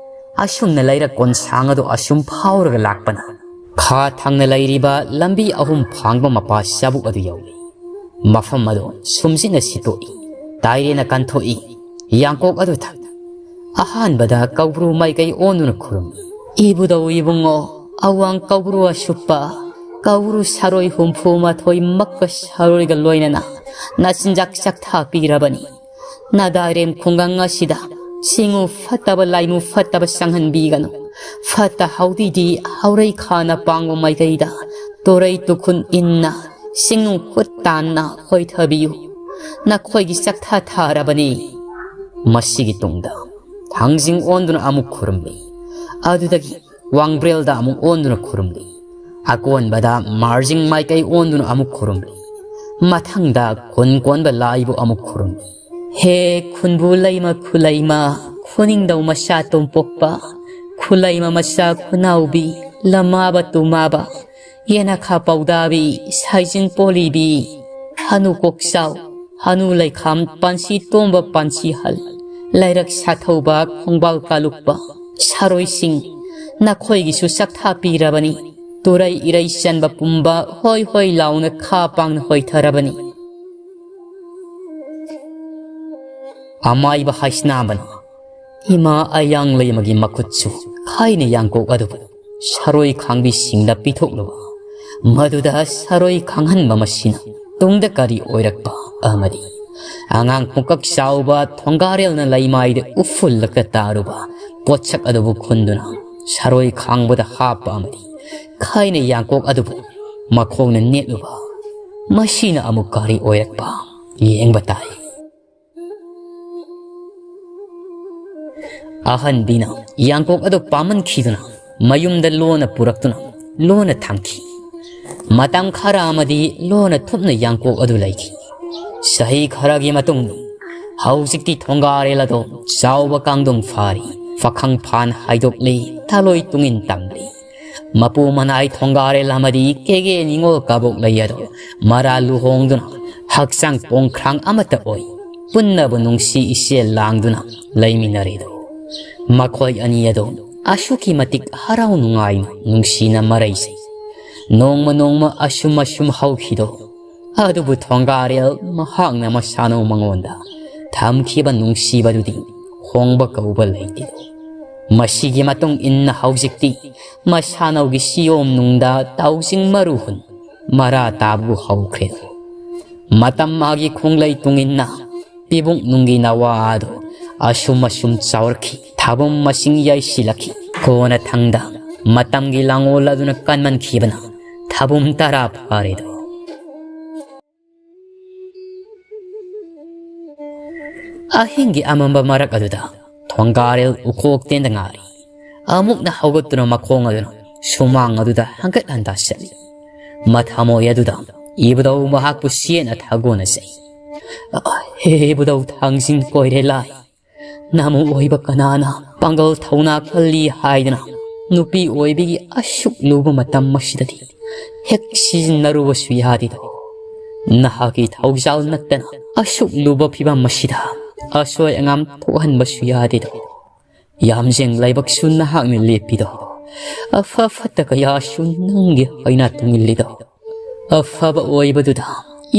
ꯑꯁꯨꯝꯅ ꯂꯩꯔꯛ ꯀꯣꯟꯁꯥꯡ ꯑꯗꯨ ꯑꯁꯨꯝ ꯐꯥꯎꯔꯒ ꯂꯥꯛꯄꯅ ꯈꯥ ꯊꯪꯅ ꯂꯩꯔꯤꯕ ꯂꯝꯕꯤ ꯑꯍꯨꯝ ꯐꯥꯡꯕ ꯃꯄꯥ ꯆꯥꯕꯨꯛ ꯑꯗꯨ ꯌꯧꯏ꯫ ꯃꯐꯝ ꯑꯗꯨ ꯁꯨꯝꯖꯤꯟꯅ ꯁꯤꯠꯇꯣꯛꯏ꯫ ꯇꯥꯏꯔꯦꯅ ꯀꯟꯊꯣꯛꯏ꯫ ꯌꯥꯡꯀꯣꯛ ꯑꯗꯨ ꯊꯛ ꯑꯍꯥꯟꯕꯗ ꯀꯧꯕ꯭ꯔꯨ ꯃꯥꯏꯀꯩ ꯑꯣꯟꯗꯨꯅ ꯈꯨꯔꯨꯝꯃꯤ꯫ ꯏꯕꯨꯙꯧ ꯏꯕꯨꯡꯉꯣ, ꯑꯋꯥꯡ ꯀꯧꯕ꯭ꯔꯨ ꯑꯁꯨꯞꯄ, ꯀꯧꯕ꯭ꯔꯨ ꯁꯔꯣꯏ ꯍꯨꯝꯐꯨ ꯃꯥꯊꯣꯏ ꯃꯛꯀ ꯁꯔꯣꯏꯒ ꯂꯣꯏꯅꯅ ꯅꯆꯤꯟꯖꯥꯛ ꯆꯥꯛꯊꯥ ꯄꯤꯔꯕꯅꯤ꯫ ꯅꯥꯗꯥꯔꯦꯝ ꯈꯨꯡꯒꯪ ꯑꯁꯤꯗ ꯁꯤꯡꯎ ꯐꯠꯇꯕ ꯂꯥꯏꯃꯨ ꯐꯠꯇꯕ ꯆꯪꯍꯟꯕꯤꯒꯅꯨ꯫ ꯐꯠꯇ ꯍꯥꯎꯗꯤꯗꯤ ꯍꯧꯔꯩ ꯈꯥꯅ ꯄꯥꯡꯕ ꯃꯥꯏꯀꯩꯗ ꯇꯣꯔꯩ ꯇꯨꯈꯨꯟ ꯏꯟꯅ ꯁꯤꯡꯅꯨ ꯈꯨꯠ ꯇꯥꯟꯅ ꯈꯣꯏꯊꯕꯤꯌꯨ꯫ ꯅꯈꯣꯏꯒꯤ ꯆꯥꯛꯊꯥ ꯊꯥꯔꯕꯅꯤ꯫ ꯃꯁꯤꯒꯤ ꯇꯨꯡꯗ ꯊꯥꯡꯖꯤꯡ ꯑꯣꯟꯗꯨꯅ ꯑꯃꯨꯛ ꯈꯨꯔꯨꯝꯂꯤ꯫ ꯑꯗꯨꯗꯒꯤ ꯋꯥꯡꯕ꯭ꯔꯦꯜꯗ ꯑꯃꯨꯛ ꯑꯣꯟꯗꯨꯅ ꯈꯨꯔꯨꯝꯂꯤ꯫ ꯑꯀꯣꯟꯕꯗ ꯃꯥꯔꯖꯤꯡ ꯃꯥꯏꯀꯩ ꯑꯣꯟꯗꯨꯅ ꯑꯃꯨꯛ ꯈꯨꯔꯨꯝꯂꯤ꯫ ꯃꯊꯪꯗ ꯈꯨꯟ ꯀꯣꯟꯕ ꯂꯥꯏꯕꯨ ꯑꯃꯨꯛ ꯈꯨꯔꯨꯝꯂꯤ꯫ ꯍꯦ ꯈꯨꯟꯕꯨ ꯂꯩꯃ ꯈꯨꯂꯩꯃ, ꯈꯨꯅꯤꯡꯗꯧ ꯃꯆꯥ ꯇꯣꯝꯄꯣꯛꯄ, ꯈꯨꯂꯩꯃ ꯃꯆꯥ ꯈꯨꯅꯥꯎꯕꯤ, ꯂꯃꯥꯕ ꯇꯨꯃꯥꯕ, ꯌꯦꯅꯈꯥ ꯄꯧꯗꯥꯕꯤ, ꯁꯥꯏꯖꯤꯟ ꯄꯣꯂꯤꯕꯤ, ꯍꯅꯨ ꯀꯣꯛꯆꯥꯎ, ꯍꯅꯨ ꯂꯩꯈꯥꯝ ꯄꯥꯟꯁꯤ ꯇꯣꯝꯕ ꯄꯥꯟꯁꯤ ꯍꯜ, ꯂꯩꯔꯛ ꯁꯥꯊꯧꯕ ꯈꯣꯡꯕꯥꯜ ꯀꯥꯂꯨꯛꯄ, ꯁꯥꯔꯣꯏꯁꯤꯡ, ꯅꯈꯣꯏꯒꯤꯁꯨ ꯆꯥꯛꯊꯥ ꯄꯤꯔꯕꯅꯤ꯫ ꯇꯨꯔꯩ ꯏꯔꯩ ꯆꯟꯕ ꯄꯨꯝꯕ ꯍꯣꯏ ꯍꯣꯏ ꯂꯥꯎꯅ ꯈꯥ ꯄꯥꯡꯅ ꯍꯣꯏꯊꯔꯕꯅꯤ꯫ ꯑꯃꯥꯏꯕ ꯍꯥꯏꯁꯅꯥꯕꯅ ꯏꯃꯥ ꯑꯌꯥꯡ ꯂꯩꯃꯒꯤ ꯃꯈꯨꯠꯁꯨ ꯈꯥꯏꯅ ꯌꯥꯡꯀꯣꯛ ꯑꯗꯨꯕꯨ ꯁꯔꯣꯏ ꯈꯥꯡꯕꯤꯁꯤꯡꯗ ꯄꯤꯊꯣꯛꯂꯨꯕ꯫ ꯃꯗꯨꯗ ꯁꯔꯣꯏ ꯈꯥꯡꯍꯟꯕ ꯃꯁꯤꯅ ꯇꯨꯡꯗ ꯀꯔꯤ ꯑꯣꯏꯔꯛꯄ ꯑꯃꯗꯤ ꯑꯉꯥꯡ ꯄꯨꯡꯀꯛ ꯆꯥꯎꯕ ꯊꯣꯡꯒꯥꯔꯦꯜꯅ ꯂꯩꯃꯥꯏꯗ ꯎꯐꯨꯜꯂꯛꯇ ꯇꯥꯔꯨꯕ ꯄꯣꯠꯁꯛ ꯑꯗꯨꯕꯨ ꯈꯨꯟꯗꯨꯅ ꯁꯔꯣꯏ ꯈꯥꯡꯕꯗ ꯍꯥꯞꯄ ꯑꯃꯗꯤ ꯈꯥꯏꯅ ꯌꯥꯡꯀꯣꯛ ꯑꯗꯨꯕꯨ ꯃꯈꯣꯡꯅ ꯅꯦꯠꯂꯨꯕ꯫ ꯃꯁꯤꯅ ꯑꯃꯨꯛ ꯀꯔꯤ ꯑꯣꯏꯔꯛꯄ ꯌꯦꯡꯕ ꯇꯥꯏ꯫ ꯑꯍꯟꯕꯤꯅ ꯌꯥꯡꯀꯣꯛ ꯑꯗꯨ ꯄꯥꯝꯃꯟꯈꯤꯗꯨꯅ ꯃꯌꯨꯝꯗ ꯂꯣꯟꯅ ꯄꯨꯔꯛꯇꯨꯅ ꯂꯣꯟꯅ ꯊꯝꯈꯤ꯫ ꯃꯇꯝ ꯈꯔ ꯑꯃꯗꯤ ꯂꯣꯟꯅ ꯊꯨꯞꯅ ꯌꯥꯡꯀꯣꯛ ꯑꯗꯨ ꯂꯩꯈꯤ꯫ ꯆꯍꯤ ꯈꯔꯒꯤ ꯃꯇꯨꯡꯗ ꯍꯧꯖꯤꯛꯇꯤ ꯊꯣꯡꯒꯥꯔꯦꯜ ꯑꯗꯨ ꯆꯥꯎꯕ ꯀꯥꯡꯗꯣꯡ ꯐꯥꯔꯤ, ꯄꯥꯈꯪ ꯐꯥꯟ ꯍꯥꯏꯗꯣꯛꯂꯤ, ꯊꯥꯂꯣꯏ ꯇꯨꯡꯏꯟ ꯇꯝꯂꯤ꯫ ꯃꯄꯨ ꯃꯅꯥꯏ ꯊꯣꯡꯒꯥꯔꯦꯜ ꯑꯃꯗꯤ ꯀꯦꯒꯦ ꯅꯤꯉꯣꯜ ꯀꯕꯣꯛ ꯂꯩ ꯑꯗꯨ ꯃꯔꯥ ꯂꯨꯍꯣꯡꯗꯨꯅ ꯍꯛꯆꯥꯡ ꯄꯣꯡꯈ꯭ꯔꯥꯡ ꯑꯃꯠꯇ ꯑꯣꯏ ꯄꯨꯟꯅꯕꯨ ꯅꯨꯡꯁꯤ ꯏꯆꯦꯜ ꯂꯥꯡꯗꯨꯅ ꯂꯩꯃꯤꯟꯅꯔꯤꯗꯨ꯫ ꯃꯈꯣꯏ ꯑꯅꯤ ꯑꯗꯨ ꯑꯁꯨꯛꯀꯤ ꯃꯇꯤꯛ ꯍꯔꯥꯎ ꯅꯨꯡꯉꯥꯏꯅ ꯅꯨꯡꯁꯤꯅ ꯃꯔꯩꯁꯤ ꯅꯣꯡꯃ ꯅꯣꯡꯃ ꯑꯁꯨꯝ ꯑꯁꯨꯝ ꯍꯧꯈꯤꯗꯣ꯫ ꯑꯗꯨꯕꯨ ꯊꯣꯡꯒꯥꯔꯦꯜ ꯃꯍꯥꯛꯅ ꯃꯁꯥꯅꯧ ꯃꯉꯣꯟꯗ ꯊꯝꯈꯤꯕ ꯅꯨꯡꯁꯤꯕꯗꯨꯗꯤ ꯍꯣꯡꯕ ꯀꯧꯕ ꯂꯩꯇꯦ꯫ ꯃꯁꯤꯒꯤ ꯃꯇꯨꯡ ꯏꯟꯅ ꯍꯧꯖꯤꯛꯇꯤ ꯃꯁꯥꯅꯧꯒꯤ ꯁꯤꯌꯣꯝ ꯅꯨꯡꯗ ꯇꯥꯎꯖꯤꯡ ꯃꯔꯨ ꯍꯨꯟ ꯃꯔꯥ ꯇꯥꯕꯕꯨ ꯍꯧꯈ꯭ꯔꯦ꯫ ꯃꯇꯝ ꯃꯥꯒꯤ ꯈꯣꯡꯂꯩ ꯇꯨꯡꯏꯟꯅ ꯄꯤꯕꯨꯡ ꯅꯨꯡꯒꯤ ꯅꯋꯥ ꯑꯗꯨ ꯑꯁꯨꯝ ꯑꯁꯨꯝ ꯆꯥꯎꯔꯛꯈꯤ꯫ ꯊꯥꯕꯨꯝ ꯃꯁꯤꯡ ꯌꯥꯏꯁꯤꯜꯂꯛꯈꯤ꯫ ꯀꯣꯟꯅꯊꯪꯗ ꯃꯇꯝꯒꯤ ꯂꯥꯡꯑꯣꯜ ꯑꯗꯨꯅ ꯀꯟꯃꯟꯈꯤꯕꯅ ꯊꯥꯕꯨꯝ ꯇꯔꯥ ꯐꯥꯔꯦꯗꯣ꯫ ꯑꯍꯤꯡꯒꯤ ꯑꯃꯝꯕ ꯃꯔꯛ ꯑꯗꯨꯗ ꯊꯣꯡꯒꯥꯔꯦꯜ ꯎꯀꯣꯛ ꯇꯦꯟꯗ ꯉꯥꯔꯤ꯫ ꯑꯃꯨꯛꯅ ꯍꯧꯒꯠꯇꯨꯅ ꯃꯈꯣꯡ ꯑꯗꯨꯅ ꯁꯨꯃꯥꯡ ꯑꯗꯨꯗ ꯍꯪꯒꯠ ꯍꯟꯗꯥ ꯆꯠꯂꯤ꯫ ꯃꯊꯃꯣꯏ ꯑꯗꯨꯗ ꯏꯕꯨꯙꯧ ꯃꯍꯥꯛꯄꯨ ꯆꯦꯠꯅ ꯊꯥꯒꯣꯟꯅꯖꯩ꯫ "ꯍꯦ ꯏꯕꯨꯙꯧ ꯊꯥꯡꯖꯤꯡ ꯀꯣꯏꯔꯦ ꯂꯥꯏ, ꯅꯃꯨ ꯑꯣꯏꯕ ꯀꯅꯥꯅ ꯄꯥꯡꯒꯜ ꯊꯧꯅꯥ ꯀꯜꯂꯤ ꯍꯥꯏꯗꯅ ꯅꯨꯄꯤ ꯑꯣꯏꯕꯤꯒꯤ ꯑꯁꯨꯛ ꯂꯨꯕ ꯃꯇꯝ ꯑꯁꯤꯗꯗꯤ ꯍꯦꯛ ꯁꯤꯖꯤꯟꯅꯔꯨꯕꯁꯨ ꯌꯥꯗꯦꯗꯣ꯫ ꯅꯍꯥꯛꯀꯤ ꯊꯧꯖꯥꯜ ꯅꯠꯇꯅ ꯑꯁꯨꯛ ꯂꯨꯕ ꯐꯤꯕꯝ ꯑꯁꯤꯗ ꯑꯁꯣꯏ ꯑꯉꯥꯝ ꯊꯣꯛꯍꯟꯕꯁꯨ ꯌꯥꯗꯦꯗꯣ꯫ ꯌꯥꯝꯖꯦꯡ ꯂꯥꯏꯕꯛꯁꯨ ꯅꯍꯥꯛꯅ ꯂꯦꯞꯄꯤꯗꯣ꯫ ꯑꯐ ꯐꯠꯇ ꯀꯌꯥꯁꯨ ꯅꯪꯒꯤ ꯍꯩꯅ ꯇꯨꯡꯏꯜꯂꯤꯗꯣ꯫ ꯑꯐꯕ ꯑꯣꯏꯕꯗꯨꯗ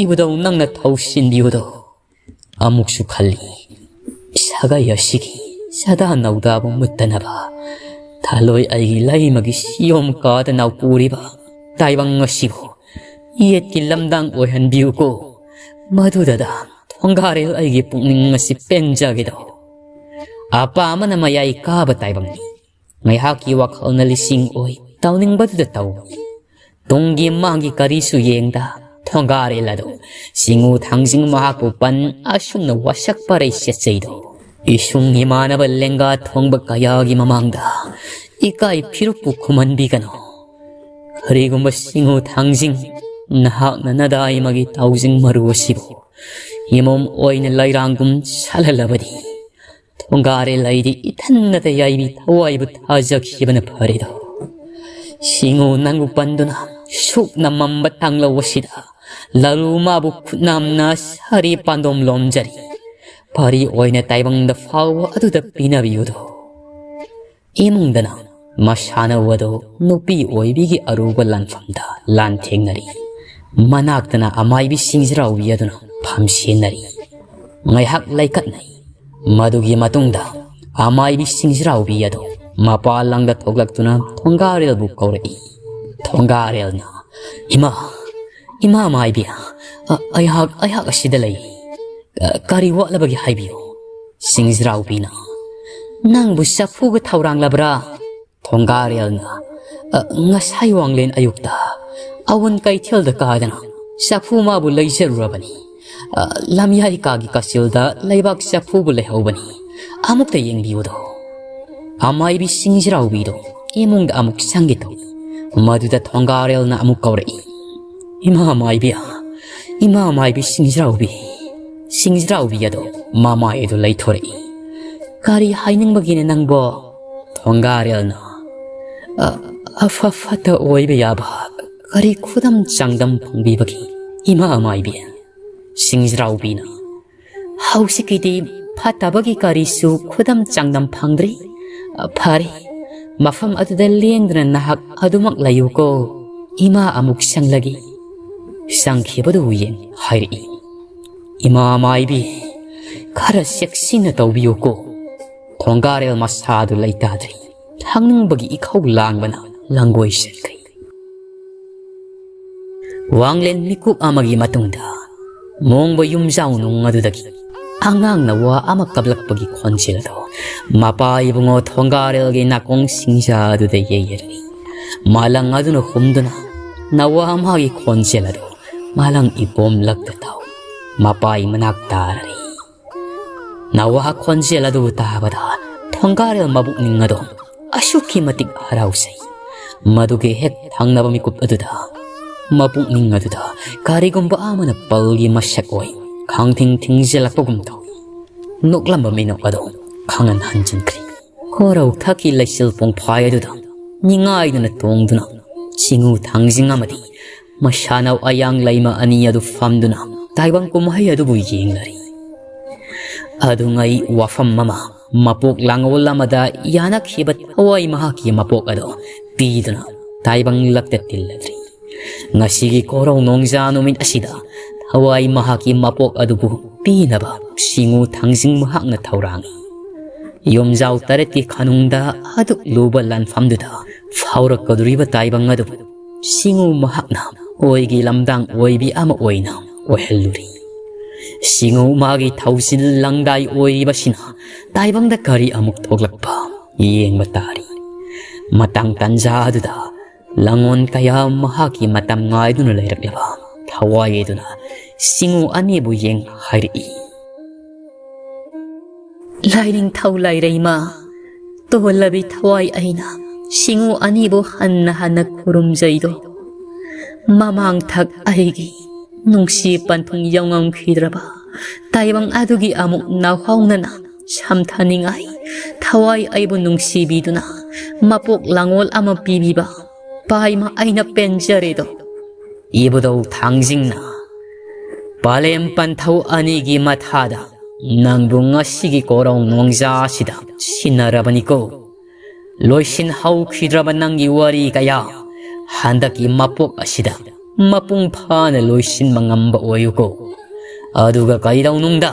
ꯏꯕꯨꯙꯧ ꯅꯪꯅ ꯊꯧꯁꯤꯟꯕꯤꯌꯨꯗꯣ꯫" ꯑꯃꯨꯛꯁꯨ ꯈꯜꯂꯤ, ꯁꯥꯒꯩ ꯑꯁꯤꯒꯤ ꯆꯥꯗꯥ ꯅꯧꯗꯥꯕꯨ ꯃꯨꯠꯇꯅꯕ ꯊꯥꯂꯣꯏ ꯑꯩꯒꯤ ꯂꯩꯃꯒꯤ ꯁꯤꯌꯣꯝ ꯀꯥꯗ ꯅꯥꯎꯄꯨꯔꯤꯕ ꯇꯥꯏꯕꯪ ꯑꯁꯤꯕꯨ ꯌꯦꯠꯀꯤ ꯂꯝꯗꯥꯡ ꯑꯣꯏꯍꯟꯕꯤꯌꯨꯀꯣ꯫ ꯃꯗꯨꯗꯗ ꯊꯣꯡꯒꯥꯔꯦꯜ ꯑꯩꯒꯤ ꯄꯨꯛꯅꯤꯡ ꯑꯁꯤ ꯄꯦꯟꯖꯒꯦꯗꯣ꯫ ꯑꯄꯥ ꯑꯃꯅ ꯃꯌꯥꯏ ꯀꯥꯕ ꯇꯥꯏꯕꯪꯅꯤ꯫ ꯉꯥꯏꯍꯥꯛꯀꯤ ꯋꯥꯈꯜꯅ ꯂꯤꯁꯤꯡ ꯑꯣꯏ, ꯇꯧꯅꯤꯡꯕꯗꯨꯗ ꯇꯧꯏ꯫ ꯇꯨꯡꯒꯤ ꯃꯥꯡꯒꯤ ꯀꯔꯤꯁꯨ ꯌꯦꯡꯗ ꯊꯣꯡꯒꯥꯔꯦꯜ ꯑꯗꯨ ꯁꯤꯡꯉꯨ ꯊꯥꯡꯖꯤꯡ ꯃꯍꯥꯛꯄꯨ ꯄꯟ ꯑꯁꯨꯝꯅ ꯋꯥꯁꯛ ꯄꯔꯩ ꯆꯠꯆꯩꯗꯣ꯫ ꯏꯁꯨꯡ ꯏꯃꯥꯟꯅꯕ ꯂꯦꯡꯒꯥ ꯊꯣꯡꯕ ꯀꯌꯥꯒꯤ ꯃꯃꯥꯡꯗ ꯏꯀꯥꯏ ꯐꯤꯔꯨꯛꯄꯨ ꯈꯨꯝꯍꯟꯕꯤꯒꯅꯨ꯫ ꯀꯔꯤꯒꯨꯝꯕ ꯁꯤꯡꯉꯨ ꯊꯥꯡꯖꯤꯡ ꯅꯍꯥꯛꯅ ꯅꯗꯥꯏꯃꯒꯤ ꯇꯥꯎꯖꯤꯡ ꯃꯔꯨ ꯑꯁꯤꯕꯨ ꯏꯃꯣꯝ ꯑꯣꯏꯅ ꯂꯩꯔꯥꯡꯒꯨꯝ ꯁꯥꯜꯍꯜꯂꯕꯗꯤ ꯊꯣꯡꯒꯥꯔꯦꯜ ꯑꯩꯗꯤ ꯏꯊꯟꯅꯇ ꯌꯥꯏꯕꯤ ꯊꯋꯥꯏꯕꯨ ꯊꯥꯖꯈꯤꯕꯅ ꯐꯔꯦꯗꯣ꯫ ꯁꯤꯡꯉꯨ ꯅꯪꯕꯨ ꯄꯟꯗꯨꯅ ꯁꯨꯛꯅ ꯃꯝꯕ ꯇꯥꯡꯂꯧ ꯑꯁꯤꯗ ꯂꯥꯂꯨ ꯃꯥꯕꯨ ꯈꯨꯠꯅꯥꯝꯅ ꯁꯥꯔꯤ ꯄꯥꯟꯗꯣꯝ ꯂꯣꯝꯖꯔꯤ꯫ ꯐꯥꯔꯤ ꯑꯣꯏꯅ ꯇꯥꯏꯕꯪꯗ ꯐꯥꯎꯕ ꯑꯗꯨꯗ ꯄꯤꯅꯕꯤꯌꯨꯗꯣ꯫ ꯏꯃꯨꯡꯗꯅ ꯃꯁꯥꯟꯅꯧ ꯑꯗꯨ ꯅꯨꯄꯤ ꯑꯣꯏꯕꯤꯒꯤ ꯑꯔꯨꯕ ꯂꯥꯟꯐꯝꯗ ꯂꯥꯟꯊꯦꯡꯅꯔꯤ꯫ ꯃꯅꯥꯛꯇꯅ ꯑꯃꯥꯏꯕꯤ ꯁꯤꯡꯖꯔꯥꯎꯕꯤ ꯑꯗꯨꯅ ꯐꯝꯁꯦꯟꯅꯔꯤ꯫ ꯉꯥꯏꯍꯥꯛ ꯂꯩꯈꯠꯅꯩ꯫ ꯃꯗꯨꯒꯤ ꯃꯇꯨꯡꯗ ꯑꯃꯥꯏꯕꯤ ꯁꯤꯡꯖꯔꯥꯎꯕꯤ ꯑꯗꯨ ꯃꯄꯥꯜ ꯂꯝꯗ ꯊꯣꯛꯂꯛꯇꯨꯅ ꯊꯣꯡꯒꯥꯔꯦꯜꯕꯨ ꯀꯧꯔꯛꯏ꯫ ꯊꯣꯡꯒꯥꯔꯦꯜꯅ, "ꯏꯃꯥ, "ꯏꯃꯥ ꯃꯥꯏꯕꯤ, ꯑ, ꯑꯩꯍꯥꯛ, ꯑꯩꯍꯥꯛ ꯑꯁꯤꯗ ꯂꯩ꯫ ꯑ, ꯀꯔꯤ ꯋꯥꯠꯂꯕꯒꯦ ꯍꯥꯏꯕꯤꯌꯨ꯫" ꯁꯤꯡꯖꯔꯥꯎꯕꯤꯅ, "ꯅꯪꯕꯨ ꯆꯐꯨꯒ ꯊꯧꯔꯥꯡꯂꯕ꯭ꯔꯥ?" ꯊꯣꯡꯒꯥꯔꯦꯜꯅ, "ꯑ, ꯉꯁꯥꯏ ꯋꯥꯡꯂꯦꯟ ꯑꯌꯨꯛꯇ ꯑꯋꯨꯟ ꯀꯩꯊꯦꯜꯗ ꯀꯥꯗꯅ ꯆꯐꯨ ꯃꯥꯕꯨ ꯂꯩꯖꯔꯨꯔꯕꯅꯤ꯫ ꯑ, ꯂꯝꯌꯥꯏ ꯀꯥꯒꯤ ꯀꯥꯆꯤꯜꯗ ꯂꯩꯕꯥꯛ ꯆꯐꯨꯕꯨ ꯂꯩꯍꯧꯕꯅꯤ꯫ ꯑꯃꯨꯛꯇ ꯌꯦꯡꯕꯤꯌꯨꯗꯣ꯫" ꯑꯃꯥꯏꯕꯤ ꯁꯤꯡꯖꯔꯥꯎꯕꯤꯗꯣ ꯏꯃꯨꯡꯗ ꯑꯃꯨꯛ ꯆꯪꯒꯦ ꯇꯧꯏ꯫ ꯃꯗꯨꯗ ꯊꯣꯡꯒꯥꯔꯦꯜꯅ ꯑꯃꯨꯛ ꯀꯧꯔꯛꯏ, "ꯏꯃꯥ ꯃꯥꯏꯕꯤ, ꯏꯃꯥ ꯃꯥꯏꯕꯤ ꯁꯤꯡꯖꯔꯥꯎꯕꯤ꯫" ꯁꯤꯡꯖꯔꯥꯎꯕꯤ ꯑꯗꯣ ꯃꯃꯥꯏ ꯑꯗꯨ ꯂꯩꯊꯣꯔꯛꯏ꯫ "ꯀꯔꯤ ꯍꯥꯏꯅꯤꯡꯕꯒꯤꯅꯦ ꯅꯪꯕꯣ?" ꯊꯣꯡꯒꯥꯔꯦꯜꯅ, "ꯑ-, ꯑꯐ ꯐꯠꯇ ꯑꯣꯏꯕ ꯌꯥꯕ ꯀꯔꯤ ꯈꯨꯗꯝ ꯆꯥꯡꯗꯝ ꯐꯪꯕꯤꯕꯒꯦ, ꯏꯃꯥ ꯃꯥꯏꯕꯤ?" ꯁꯤꯡꯖꯔꯥꯎꯕꯤꯅ, "ꯍꯧꯖꯤꯛꯀꯤꯗꯤ ꯐꯠꯇꯕꯒꯤ ꯀꯔꯤꯁꯨ ꯈꯨꯗꯝ ꯆꯥꯡꯗꯝ ꯐꯪꯗ꯭ꯔꯤ꯫ ꯐꯔꯦ, ꯃꯐꯝ ꯑꯗꯨꯗ ꯂꯦꯡꯗꯅ ꯅꯍꯥꯛ ꯑꯗꯨꯃꯛ ꯂꯩꯌꯨꯀꯣ꯫ ꯏꯃꯥ ꯑꯃꯨꯛ ꯁꯪꯂꯒꯦ꯫" ꯁꯪꯈꯤꯕꯗꯨ ꯌꯦꯡ ꯍꯥꯏꯔꯛꯏ, "ꯏꯃꯥ ꯃꯥꯏꯕꯤ, ꯈꯔ ꯆꯦꯛꯁꯤꯟꯅ ꯇꯧꯕꯤꯌꯨꯀꯣ꯫" ꯊꯣꯡꯒꯥꯔꯦꯜ ꯃꯁꯥꯗꯨ ꯂꯩꯇꯥꯗ꯭ꯔꯤ꯫ ꯊꯛꯅꯤꯡꯕꯒꯤ ꯏꯈꯧ ꯂꯥꯡꯕꯅ ꯂꯪꯒꯣꯏ ꯆꯠꯈ꯭ꯔꯦ꯫ ꯋꯥꯡꯂꯦꯟ ꯃꯤꯀꯨꯞ ꯑꯃꯒꯤ ꯃꯇꯨꯡꯗ ꯃꯣꯡꯕ ꯌꯨꯝꯖꯥꯎ ꯅꯨꯡ ꯑꯗꯨꯗꯒꯤ ꯑꯉꯥꯡ ꯅꯋꯥ ꯑꯃ ꯀꯞꯂꯛꯄꯒꯤ ꯈꯣꯟꯖꯦꯜ ꯑꯗꯨ ꯃꯄꯥ ꯏꯕꯨꯡꯉꯣ ꯊꯣꯡꯒꯥꯔꯦꯜꯒꯤ ꯅꯥꯀꯣꯡ ꯁꯤꯡꯖꯥ ꯑꯗꯨꯗ ꯌꯩꯔꯛꯏ꯫ ꯃꯥꯂꯪ ꯑꯗꯨꯅ ꯍꯨꯝꯗꯨꯅ ꯅꯋꯥ ꯑꯃꯒꯤ ꯈꯣꯟꯖꯦꯜ ꯑꯗꯨ ꯃꯥꯂꯪ ꯏꯄꯣꯝ ꯂꯛꯇ ꯇꯥꯎꯏ꯫ ꯃꯄꯥ ꯏꯃꯅꯥꯛ ꯇꯥꯔꯔꯤ꯫ ꯅꯋꯥ ꯈꯣꯟꯖꯦꯜ ꯑꯗꯨ ꯇꯥꯕꯗ ꯊꯣꯡꯒꯥꯔꯦꯜ ꯃꯕꯨꯛꯅꯤꯡ ꯑꯗꯣ ꯑꯁꯨꯛꯀꯤ ꯃꯇꯤꯛ ꯍꯔꯥꯎꯖꯩ꯫ ꯃꯗꯨꯒꯤ ꯍꯦꯛ ꯊꯪꯅꯕ ꯃꯤꯀꯨꯞ ꯑꯗꯨꯗ ꯃꯄꯨꯛꯅꯤꯡ ꯑꯗꯨꯗ ꯀꯔꯤꯒꯨꯝꯕ ꯑꯃꯅ ꯄꯜꯒꯤ ꯃꯁꯛ ꯑꯣꯏ ꯈꯪꯊꯤꯡ ꯊꯤꯡꯖꯤꯜꯂꯛꯄꯒꯨꯝ ꯇꯧꯏ꯫ ꯅꯣꯛꯂꯝꯕ ꯃꯤꯅꯣꯛ ꯑꯗꯣ ꯈꯪꯍꯟ ꯍꯟꯖꯤꯟꯈ꯭ꯔꯦ꯫ ꯈꯣꯔꯧ ꯊꯛꯀꯤ ꯂꯩꯆꯤꯜ ꯄꯣꯡꯐꯥꯏ ꯑꯗꯨꯗ ꯅꯤꯡꯉꯥꯏꯗꯨꯅ ꯇꯣꯡꯗꯨꯅ ꯆꯤꯡꯉꯨ ꯊꯥꯡꯖꯤꯡ ꯑꯃꯗꯤ ꯃꯁꯥꯟꯅꯧ ꯑꯌꯥꯡ ꯂꯩꯃ ꯑꯅꯤ ꯑꯗꯨ ꯐꯝꯗꯨꯅ ꯇꯥꯏꯕꯪ ꯀꯨꯝꯍꯩ ꯑꯗꯨꯕꯨ ꯌꯦꯡꯂꯔꯤ꯫ ꯑꯗꯨꯉꯩ ꯋꯥꯐꯝ ꯑꯃ, ꯃꯄꯣꯛ ꯂꯥꯡꯑꯣꯜ ꯑꯃꯗ ꯌꯥꯅꯈꯤꯕ ꯊꯋꯥꯏ ꯃꯍꯥꯛꯀꯤ ꯃꯄꯣꯛ ꯑꯗꯣ ꯄꯤꯗꯨꯅ ꯇꯥꯏꯕꯪ ꯂꯛꯇ ꯇꯤꯜꯂꯗ꯭ꯔꯤ꯫ ꯉꯁꯤꯒꯤ ꯀꯣꯔꯧ ꯅꯣꯡꯖꯥ ꯅꯨꯃꯤꯠ ꯑꯁꯤꯗ ꯊꯋꯥꯏ ꯃꯍꯥꯛꯀꯤ ꯃꯄꯣꯛ ꯑꯗꯨꯕꯨ ꯄꯤꯅꯕ ꯁꯤꯡꯉꯨ ꯊꯥꯡꯖꯤꯡ ꯃꯍꯥꯛꯅ ꯊꯧꯔꯥꯡꯏ꯫ ꯌꯨꯝꯖꯥꯎ ꯇꯔꯦꯠꯀꯤ ꯈꯥꯅꯨꯡꯗ ꯑꯗꯨꯛ ꯂꯨꯕ ꯂꯥꯟꯐꯝꯗꯨꯗ ꯐꯥꯎꯔꯛꯀꯗꯧꯔꯤꯕ ꯇꯥꯏꯕꯪ ꯑꯗꯨꯕꯨ ꯁꯤꯡꯉꯨ ꯃꯍꯥꯛꯅ ꯑꯣꯏꯒꯤ ꯂꯝꯗꯥꯡ ꯑꯣꯏꯕꯤ ꯑꯃ ꯑꯣꯏꯅ ꯑꯣꯏꯍꯜꯂꯨꯔꯤ꯫ ꯁꯤꯡꯎ ꯃꯥꯒꯤ ꯊꯧꯖꯤꯜ ꯂꯪꯗꯥꯏ ꯑꯣꯏꯔꯤꯕꯁꯤꯅ ꯇꯥꯏꯕꯪꯗ ꯀꯔꯤ ꯑꯃꯨꯛ ꯊꯣꯛꯂꯛꯄ ꯌꯦꯡꯕ ꯇꯥꯔꯤ꯫ ꯃꯇꯥꯡ ꯇꯥꯟꯖꯥ ꯑꯗꯨꯗ ꯂꯥꯡꯑꯣꯟ ꯀꯌꯥ ꯃꯍꯥꯛꯀꯤ ꯃꯇꯝ ꯉꯥꯏꯗꯨꯅ ꯂꯩꯔꯛꯂꯕ ꯊꯋꯥꯏ ꯑꯗꯨꯅ ꯁꯤꯡꯎ ꯑꯅꯤꯕꯨ ꯌꯦꯡ ꯍꯥꯏꯔꯛꯏ, "ꯂꯥꯏꯅꯤꯡꯊꯧ ꯂꯥꯏꯔꯩꯃ, ꯇꯣꯜꯂꯕꯤ ꯊꯋꯥꯏ ꯑꯩꯅ ꯁꯤꯡꯎ ꯑꯅꯤꯕꯨ ꯍꯟꯅ ꯍꯟꯅ ꯈꯨꯔꯨꯝꯖꯩꯗꯣ꯫ ꯃꯃꯥꯡ ꯊꯛ ꯑꯩꯒꯤ ꯅꯨꯡꯁꯤ ꯄꯟꯊꯨꯡ ꯌꯧꯉꯝꯈꯤꯗ꯭ꯔꯕ ꯇꯥꯏꯕꯪ ꯑꯗꯨꯒꯤ ꯑꯃꯨꯛ ꯅꯥꯎꯍꯥꯎꯅꯅ ꯁꯝꯊꯅꯤꯡꯉꯥꯏ ꯊꯋꯥꯏ ꯑꯩꯕꯨ ꯅꯨꯡꯁꯤꯕꯤꯗꯨꯅ ꯃꯄꯣꯛ ꯂꯥꯡꯑꯣꯜ ꯑꯃ ꯄꯤꯕꯤꯕ ꯄꯥꯏꯃ ꯑꯩꯅ ꯄꯦꯟꯖꯔꯦꯗꯣ꯫ ꯏꯕꯨꯙꯧ ꯊꯥꯡꯖꯤꯡꯅ ꯄꯥꯂꯦꯝ ꯄꯟꯊꯧ ꯑꯅꯤꯒꯤ ꯃꯊꯥꯗ ꯅꯪꯕꯨ ꯉꯁꯤꯒꯤ ꯀꯣꯔꯧ ꯅꯣꯡꯖꯥꯁꯤꯗ ꯁꯤꯟꯅꯔꯕꯅꯤꯀꯣ꯫ ꯂꯣꯏꯁꯤꯟ ꯍꯧꯈꯤꯗ꯭ꯔꯕ ꯅꯪꯒꯤ ꯋꯥꯔꯤ ꯀꯌꯥ ꯍꯟꯗꯛꯀꯤ ꯃꯄꯣꯛ ꯑꯁꯤꯗ ꯃꯄꯨꯡ ꯐꯥꯅ ꯂꯣꯏꯁꯤꯟꯕ ꯉꯝꯕ ꯑꯣꯏꯌꯨꯀꯣ꯫ ꯑꯗꯨꯒ ꯀꯩꯗꯧꯅꯨꯡꯗ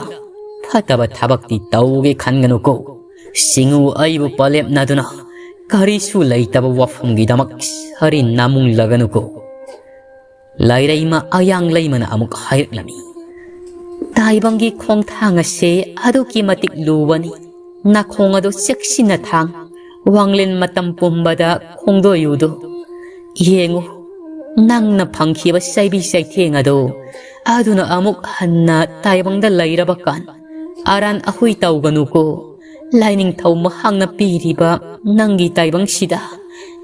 ꯐꯠꯇꯕ ꯊꯕꯛꯇꯤ ꯇꯧꯒꯦ ꯈꯟꯒꯅꯨꯀꯣ꯫ ꯁꯤꯡꯎ ꯑꯩꯕꯨ ꯄꯥꯂꯦꯞꯅꯗꯨꯅ ꯀꯔꯤꯁꯨ ꯂꯩꯇꯕ ꯋꯥꯐꯝꯒꯤꯗꯃꯛ ꯁꯥꯔꯤ ꯅꯥꯃꯨꯡꯂꯒꯅꯨꯀꯣ꯫" ꯂꯥꯏꯔꯩꯃ ꯑꯌꯥꯡ ꯂꯩꯃꯅ ꯑꯃꯨꯛ ꯍꯥꯏꯔꯛꯂꯝꯃꯤ, "ꯇꯥꯏꯕꯪꯒꯤ ꯈꯣꯡꯊꯥꯡ ꯑꯁꯦ ꯑꯗꯨꯛꯀꯤ ꯃꯇꯤꯛ ꯂꯨꯕꯅꯤ꯫ ꯅꯥꯈꯣꯡ ꯑꯗꯨ ꯆꯦꯛꯁꯤꯟꯅ ꯊꯥꯡ꯫ ꯋꯥꯡꯂꯦꯟ ꯃꯇꯝ ꯄꯨꯝꯕꯗ ꯈꯣꯡꯗꯣꯏꯌꯨꯗꯨ ꯌꯦꯡꯉꯨ꯫ ꯅꯪꯅ ꯐꯪꯈꯤꯕ ꯆꯩꯕꯤ ꯆꯩꯊꯦꯡ ꯑꯗꯨ ꯑꯗꯨꯅ ꯑꯃꯨꯛ ꯍꯟꯅ ꯇꯥꯏꯕꯪꯗ ꯂꯩꯔꯕ ꯀꯥꯟ ꯑꯔꯥꯟ ꯑꯍꯨꯏ ꯇꯧꯒꯅꯨꯀꯣ꯫ ꯂꯥꯏꯅꯤꯡꯊꯧ ꯃꯍꯥꯛꯅ ꯄꯤꯔꯤꯕ ꯅꯪꯒꯤ ꯇꯥꯏꯕꯪꯁꯤꯗ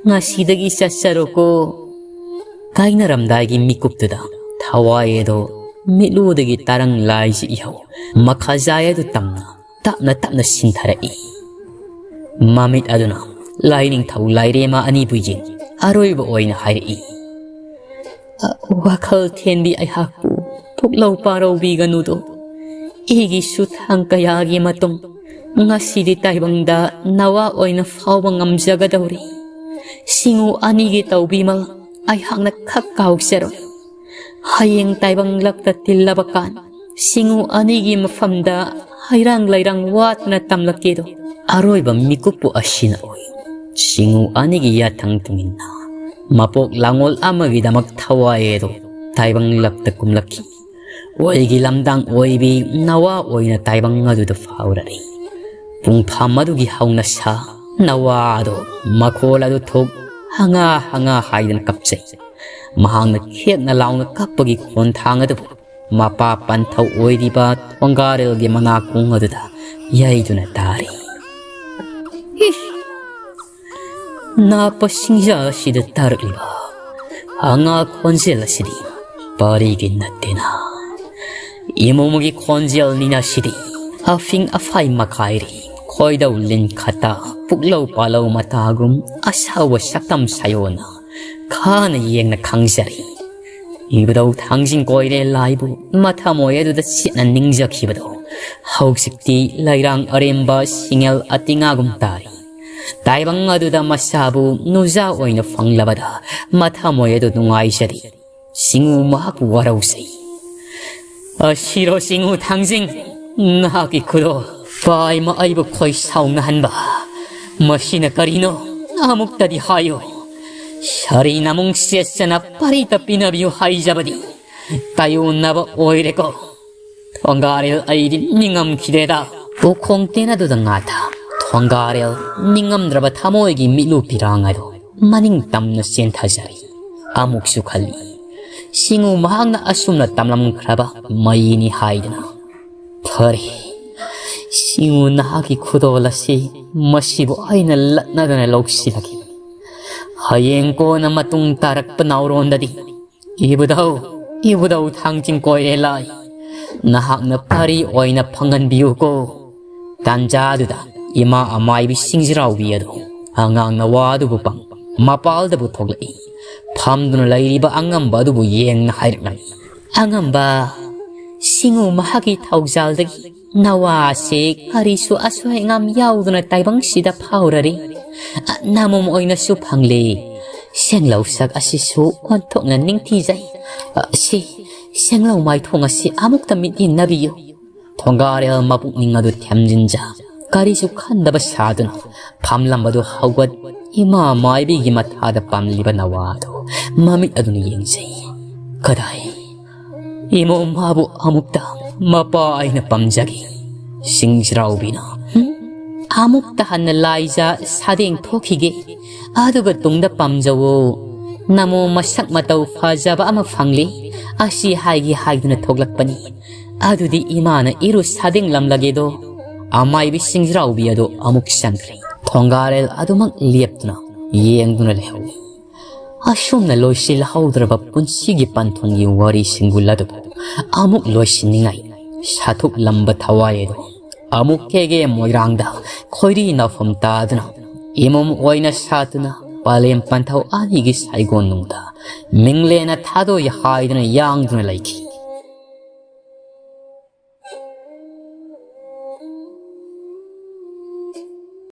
ꯉꯁꯤꯗꯒꯤ ꯆꯠꯆꯔꯣꯀꯣ꯫" ꯀꯥꯏꯅꯔꯝꯗꯥꯏꯒꯤ ꯃꯤꯀꯨꯞꯇꯨꯗ ꯊꯋꯥꯏ ꯑꯗꯣ ꯃꯤꯠꯂꯨꯗꯒꯤ ꯇꯥꯔꯪ ꯂꯥꯏꯁꯤ ꯏꯍꯧ ꯃꯈꯥꯖꯥꯏ ꯑꯗꯨ ꯇꯝꯅ ꯇꯞꯅ ꯇꯞꯅ ꯁꯤꯟꯊꯔꯛꯏ꯫ ꯃꯃꯤꯠ ꯑꯗꯨꯅ ꯂꯥꯏꯅꯤꯡꯊꯧ ꯂꯥꯏꯔꯦꯝꯃ ꯑꯅꯤꯕꯨ ꯌꯦꯡ ꯑꯔꯣꯏꯕ ꯑꯣꯏꯅ ꯍꯥꯏꯔꯛꯏ, "ꯋꯥꯈꯜ ꯊꯦꯟꯕꯤ ꯑꯩꯍꯥꯛꯄꯨ ꯄꯨꯛꯂꯧ ꯄꯥꯔꯧꯕꯤꯒꯅꯨꯗꯣ꯫ ꯑꯩꯒꯤꯁꯨ ꯊꯥꯡ ꯀꯌꯥꯒꯤ ꯃꯇꯨꯡ ꯉꯁꯤꯗꯤ ꯇꯥꯏꯕꯪꯗ ꯅꯋꯥ ꯑꯣꯏꯅ ꯐꯥꯎꯕ ꯉꯝꯖꯒꯗꯧꯔꯤ꯫ ꯁꯤꯡꯎ ꯑꯅꯤꯒꯤ ꯇꯧꯕꯤꯃꯜ ꯑꯩꯍꯥꯛꯅ ꯈꯛ ꯀꯥꯎꯖꯔꯣꯏ꯫ ꯍꯌꯦꯡ ꯇꯥꯏꯕꯪꯂꯛꯇ ꯇꯤꯜꯂꯕ ꯀꯥꯟ ꯁꯤꯡꯎ ꯑꯅꯤꯒꯤ ꯃꯐꯝꯗ ꯍꯩꯔꯥꯡ ꯂꯩꯔꯥꯡ ꯋꯥꯠꯇꯅ ꯇꯝꯂꯛꯀꯦꯗꯣ꯫" ꯑꯔꯣꯏꯕ ꯃꯤꯀꯨꯞꯄꯨ ꯑꯁꯤꯅ ꯑꯣꯏ꯫ ꯁꯤꯡꯎ ꯑꯅꯤꯒꯤ ꯌꯥꯊꯪ ꯇꯨꯡꯏꯟꯅ ꯃꯄꯣꯛ ꯂꯥꯡꯑꯣꯜ ꯑꯃꯒꯤꯗꯃꯛ ꯊꯋꯥꯏ ꯑꯗꯨ ꯇꯥꯏꯕꯪ ꯂꯛꯇ ꯀꯨꯝꯂꯛꯈꯤ꯫ ꯑꯣꯏꯒꯤ ꯂꯝꯗꯥꯡ ꯑꯣꯏꯕꯤ ꯅꯋꯥ ꯑꯣꯏꯅ ꯇꯥꯏꯕꯪ ꯑꯗꯨꯗ ꯐꯥꯎꯔꯔꯤ꯫ ꯄꯨꯡꯐꯝ ꯑꯗꯨꯒꯤ ꯍꯧꯅꯁꯥ ꯅꯋꯥ ꯑꯗꯨ ꯃꯈꯣꯜ ꯑꯗꯨ ꯊꯣꯛ ꯍꯉꯥ ꯍꯉꯥ ꯍꯥꯏꯗꯅ ꯀꯞꯆꯩ꯫ ꯃꯍꯥꯛꯅ ꯈꯦꯛꯅ ꯂꯥꯎꯅ ꯀꯞꯄꯒꯤ ꯈꯣꯟꯊꯥꯡ ꯑꯗꯨꯕꯨ ꯃꯄꯥ ꯄꯟꯊꯧ ꯑꯣꯏꯔꯤꯕ ꯊꯣꯡꯒꯥꯔꯦꯜꯒꯤ ꯃꯅꯥꯀꯣꯡ ꯑꯗꯨꯗ ꯌꯩꯗꯨꯅ ꯇꯥꯔꯤ꯫ ꯏꯁ! ꯅꯥꯛꯄ ꯁꯤꯡꯖꯥ ꯑꯁꯤꯗ ꯇꯥꯔꯛꯂꯤꯕ ꯑꯉꯥ ꯈꯣꯟꯖꯦꯜ ꯑꯁꯤꯗꯤ ꯄꯥꯔꯤꯒꯤ ꯅꯠꯇꯦꯅ꯫ ꯏꯃꯣꯝꯒꯤ ꯈꯣꯟꯖꯦꯜꯅꯤꯅ ꯁꯤꯗꯤ꯫ ꯑꯐꯤꯡ ꯑꯐꯥꯏ ꯃꯈꯥꯏꯔꯤ, ꯈꯣꯏꯗꯧ ꯂꯤꯟꯈꯠꯇ, ꯄꯨꯛꯂꯧ ꯄꯥꯂꯧ ꯃꯇꯥꯒꯨꯝ ꯑꯁꯥꯎꯕ ꯁꯛꯇꯝ ꯁꯥꯌꯣꯟꯅ ꯈꯥꯅ ꯌꯦꯡꯅ ꯈꯪꯖꯔꯤ꯫ ꯏꯕꯨꯙꯧ ꯊꯥꯡꯖꯤꯡ ꯀꯣꯏꯔꯦ ꯂꯥꯏꯕꯨ ꯃꯊꯃꯣꯏ ꯑꯗꯨꯗ ꯆꯦꯠꯅ ꯅꯤꯡꯖꯈꯤꯕꯗꯣ ꯍꯧꯖꯤꯛꯇꯤ ꯂꯩꯔꯥꯡ ꯑꯔꯦꯝꯕ ꯁꯤꯡꯉꯦꯜ ꯑꯇꯤꯉꯥꯒꯨꯝ ꯇꯥꯔꯤ꯫ ꯇꯥꯏꯕꯪ ꯑꯗꯨꯗ ꯃꯁꯥꯕꯨ ꯅꯨꯖꯥ ꯑꯣꯏꯅ ꯐꯪꯂꯕꯗ ꯃꯊꯃꯣꯏ ꯑꯗꯨ ꯅꯨꯡꯉꯥꯏꯖꯔꯤ꯫ ꯁꯤꯡꯎ ꯃꯍꯥꯛꯄꯨ ꯋꯥꯔꯧꯖꯩ꯫ ꯑꯁꯤꯔꯣ ꯁꯤꯡꯎ ꯊꯥꯡꯖꯤꯡ, ꯅꯍꯥꯛꯀꯤ ꯈꯨꯗꯣꯜ꯫ ꯄꯥꯏꯃ ꯑꯩꯕꯨ ꯈꯣꯏ ꯁꯥꯎꯅꯍꯟꯕ꯫ ꯃꯁꯤꯅ ꯀꯔꯤꯅꯣ? ꯑꯃꯨꯛꯇꯗꯤ ꯍꯥꯏꯌꯨ꯫ ꯁꯥꯔꯤ ꯅꯃꯨꯡ ꯆꯦꯠꯆꯅ ꯄꯥꯔꯤ ꯇꯞꯄꯤꯅꯕꯤꯌꯨ ꯍꯥꯏꯖꯕꯗꯤ ꯇꯥꯏꯌꯣꯟꯅꯕ ꯑꯣꯏꯔꯦꯀꯣ꯫ ꯊꯣꯡꯒꯥꯔꯦꯜ ꯑꯩꯗꯤ ꯅꯤꯡꯉꯝꯈꯤꯗꯦꯗ꯫ ꯎꯈꯣꯡ ꯇꯦꯟ ꯑꯗꯨꯗ ꯉꯥꯗ ꯊꯣꯡꯒꯥꯔꯦꯜ ꯅꯤꯡꯉꯝꯗ꯭ꯔꯕ ꯊꯃꯣꯏꯒꯤ ꯃꯤꯠꯂꯨ ꯄꯤꯔꯥꯡ ꯑꯗꯨ ꯃꯅꯤꯡ ꯇꯝꯅ ꯆꯦꯟꯊꯖꯔꯤ꯫ ꯑꯃꯨꯛꯁꯨ ꯈꯜꯂꯤ, ꯁꯤꯡꯎ ꯃꯍꯥꯛꯅ ꯑꯁꯨꯝꯅ ꯇꯝꯂꯝꯈ꯭ꯔꯕ ꯃꯩꯅꯤ ꯍꯥꯏꯗꯅ꯫ ꯐꯔꯦ, ꯁꯤꯡꯎ ꯅꯍꯥꯛꯀꯤ ꯈꯨꯗꯣꯜ ꯑꯁꯤ ꯃꯁꯤꯕꯨ ꯑꯩꯅ ꯂꯠꯅꯗꯅ ꯂꯧꯁꯤꯜꯂꯒꯦ꯫ ꯍꯌꯦꯡ ꯀꯣꯟꯅ ꯃꯇꯨꯡ ꯇꯥꯔꯛꯄ ꯅꯥꯎꯔꯣꯟꯗꯗꯤ ꯏꯕꯨꯙꯧ, ꯏꯕꯨꯙꯧ ꯊꯥꯡꯖꯤꯡ ꯀꯣꯏꯔꯦ ꯂꯥꯏ, ꯅꯍꯥꯛꯅ ꯄꯥꯔꯤ ꯑꯣꯏꯅ ꯐꯪꯍꯟꯕꯤꯌꯨꯀꯣ꯫ ꯇꯥꯟꯖꯥꯗꯨꯗ ꯏꯃꯥ ꯑꯃꯥꯏꯕꯤ ꯁꯤꯡꯖꯤꯔꯥꯎꯕꯤ ꯑꯗꯨ ꯑꯉꯥꯡ ꯅꯋꯥ ꯑꯗꯨꯕꯨ ꯄꯝ ꯃꯄꯥꯜꯗꯕꯨ ꯊꯣꯛꯂꯛꯏ꯫ ꯐꯝꯗꯨꯅ ꯂꯩꯔꯤꯕ ꯑꯉꯝꯕ ꯑꯗꯨꯕꯨ ꯌꯦꯡꯅ ꯍꯥꯏꯔꯛꯂꯝꯃꯤ, "ꯑꯉꯝꯕ, ꯁꯤꯡꯎ ꯃꯍꯥꯛꯀꯤ ꯊꯧꯖꯥꯜꯗꯒꯤ ꯅꯋꯥꯁꯦ ꯀꯔꯤꯁꯨ ꯑꯁꯣꯏ ꯑꯉꯥꯝ ꯌꯥꯎꯗꯅ ꯇꯥꯏꯕꯪꯁꯤꯗ ꯐꯥꯎꯔꯔꯤ꯫ ꯅꯃꯣꯝ ꯑꯣꯏꯅꯁꯨ ꯐꯪꯂꯦ꯫ ꯁꯦꯡꯂꯧ ꯁꯛ ꯑꯁꯤꯁꯨ ꯑꯣꯟꯊꯣꯛꯅ ꯅꯤꯡꯊꯤꯖꯩ꯫ ꯁꯤ ꯁꯦꯡꯂꯧ ꯃꯥꯏꯊꯣꯡ ꯑꯁꯤ ꯑꯃꯨꯛꯇ ꯃꯤꯠꯌꯦꯡꯅꯕꯤꯌꯨ꯫" ꯊꯣꯡꯒꯥꯔꯦꯜ ꯃꯄꯨꯛꯅꯤꯡ ꯑꯗꯨ ꯊꯦꯝꯖꯤꯟꯖ ꯀꯔꯤꯁꯨ ꯈꯟꯗꯕ ꯁꯥꯗꯨꯅ ꯐꯝꯂꯝꯕꯗꯨ ꯍꯧꯒꯠ ꯏꯃꯥ ꯃꯥꯏꯕꯤꯒꯤ ꯃꯊꯥꯗ ꯄꯥꯝꯂꯤꯕ ꯅꯋꯥꯗꯨ ꯃꯃꯤꯠ ꯑꯗꯨꯅ ꯌꯦꯡꯖꯩ꯫ "ꯀꯗꯥꯏ? ꯏꯃꯣꯝ ꯃꯥꯕꯨ ꯑꯃꯨꯛꯇ ꯃꯄꯥ ꯑꯩꯅ ꯄꯥꯝꯖꯒꯦ꯫ ꯁꯤꯡꯖꯔꯥꯎꯕꯤꯅ, ꯍꯨꯝ? ꯑꯃꯨꯛꯇ ꯍꯟꯅ ꯂꯥꯏꯖꯥ ꯁꯥꯗꯦꯡ ꯊꯣꯛꯈꯤꯒꯦ꯫ ꯑꯗꯨꯒ ꯇꯨꯡꯗ ꯄꯥꯝꯖꯧꯋꯣ꯫ ꯅꯃꯣ ꯃꯁꯛ ꯃꯇꯧ ꯐꯖꯕ ꯑꯃ ꯐꯪꯂꯦ꯫ ꯑꯁꯤ ꯍꯥꯏꯒꯦ ꯍꯥꯏꯗꯨꯅ ꯊꯣꯛꯂꯛꯄꯅꯤ꯫ ꯑꯗꯨꯗꯤ ꯏꯃꯥꯅ ꯏꯔꯨ ꯁꯥꯗꯦꯡꯂꯝꯂꯒꯦꯗꯣ꯫" ꯑꯃꯥꯏꯕꯤ ꯁꯤꯡꯖꯔꯥꯎꯕꯤ ꯑꯗꯨ ꯑꯃꯨꯛ ꯆꯪꯈ꯭ꯔꯦ꯫ ꯊꯣꯡꯒꯥꯔꯦꯜ ꯑꯗꯨꯃꯛ ꯂꯦꯞꯇꯨꯅ ꯌꯦꯡꯗꯨꯅ ꯂꯩꯍꯧꯏ꯫ ꯑꯁꯨꯝꯅ ꯂꯣꯏꯁꯤꯜꯍꯧꯗ꯭ꯔꯕ ꯄꯨꯟꯁꯤꯒꯤ ꯄꯟꯊꯨꯡꯒꯤ ꯋꯥꯔꯤ ꯁꯤꯡꯒꯨꯜ ꯑꯗꯨꯕꯨ ꯑꯃꯨꯛ ꯂꯣꯏꯁꯤꯟꯅꯤꯡꯉꯥꯏ ꯁꯥꯊꯨꯛꯂꯝꯕ ꯊꯋꯥꯏ ꯑꯗꯨ ꯑꯃꯨꯛ ꯀꯦꯒꯦ ꯃꯣꯏꯔꯥꯡꯗ ꯈꯣꯏꯔꯤ ꯅꯥꯎꯐꯝ ꯇꯥꯗꯨꯅ ꯏꯃꯣꯝ ꯑꯣꯏꯅ ꯁꯥꯗꯨꯅ ꯄꯂꯦꯝ ꯄꯟꯊꯧ ꯑꯅꯤꯒꯤ ꯁꯥꯏꯒꯣꯟꯅꯨꯡꯗ ꯃꯤꯡꯂꯦꯟꯅ ꯊꯥꯗꯣꯏ ꯍꯥꯏꯗꯨꯅ ꯌꯥꯡꯗꯨꯅ ꯂꯩꯈꯤ꯫